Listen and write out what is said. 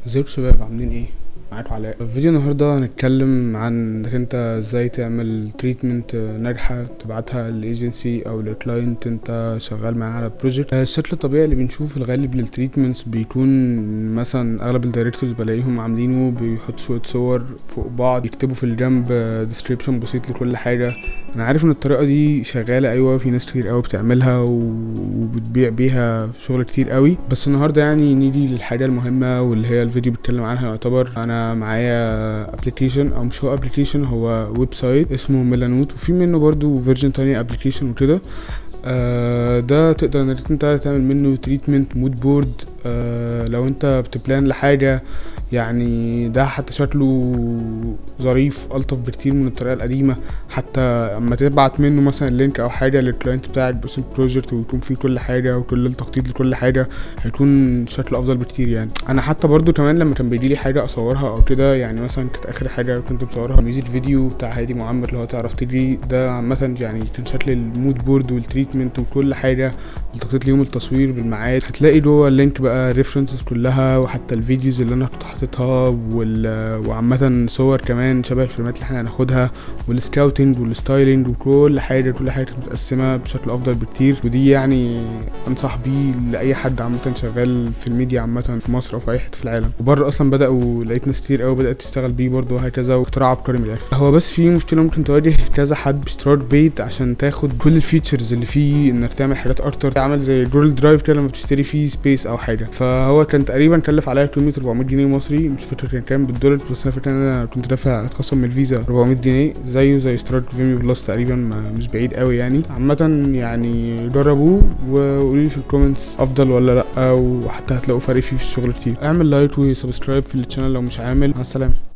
ازيكم شباب، عاملين ايه؟ معاكم علاء. في فيديو النهارده هنتكلم عن انك انت ازاي تعمل treatment ناجحة تبعتها لل agency او لل client انت شغال معاه على project. الشكل الطبيعي اللي بنشوفه في الغالب لل treatments بيكون مثلا اغلب ال directors بلاقيهم عاملينه بيحطوا شوية صور فوق بعض، يكتبوا في الجنب description بسيط لكل حاجة. انا عارف ان الطريقة دي شغالة، ايوه في ناس كتير قوي بتعملها وبتبيع بيها شغل كتير قوي، بس النهارده يعني نيجي للحاجة المهمة واللي هي الفيديو بيتكلم عنها. يعتبر انا معايا application، او مش هو application، هو website اسمه Milanote، وفي منه برضو version تانية application وكده. ده تقدر انك انت تعمل منه treatment mood board. لو انت بت plan لحاجة، يعني ده حتى شكله ظريف، الطف بكتير من الطريقة القديمة. حتى اما تبعت منه مثلا link او حاجة لل client بتاعك باسم project ويكون فيه كل حاجة وكل التخطيط لكل حاجة، هيكون شكله افضل بكتير. يعني انا حتى برضو كمان لما كان بيجيلي حاجة اصورها او كده، يعني مثلا كانت اخر حاجة كنت مصورها music video بتاع هادي معمر اللي هو تعرف تجري ده، عامة يعني كان شكل ال mood board وال treatment وكل حاجة والتخطيط ليوم التصوير بالميعاد. هتلاقي جوه ال link بقى references كلها، وحتى ال videos اللي انا كنت حاططها وعامة صور كمان شبه الفريمات اللي احنا هناخدها، وال scouting وال styling وكل حاجة. كل حاجة كانت متقسمه بشكل افضل بكتير، ودي يعني انصح بيه لاي حد عامة شغال في الميديا عامة في مصر او في اي حتة في العالم وبره. اصلا بداوا، لقيت ناس كتير قوي بدات تشتغل بيه برضه وهكذا، واختراع عبقري من الاخر. هو بس في مشكلة ممكن تواجه كذا حد باشتراك paid عشان تاخد كل ال features اللي فيه، انك تعمل حاجات اكتر، عامل زي Google Drive كده لما بتشتري فيه space او حاجة. فهو كان تقريبا كلف عليا قيمة 400 جنيه مصري، مش فاكر كان كام بالدولار، بس انا فاكر ان انا كنت دافع اتخصم من الفيزا 400 جنيه، زيه زي اشتراك Vimeo Plus تقريبا، مش بعيد قوي يعني. عامة يعني جربوه وقولوا لي في ال comments افضل ولا لا، وحتى هتلاقوا فرق فيه في الشغل كتير. اعمل like و subscribe في ال channel لو مش عامل. مع السلامة.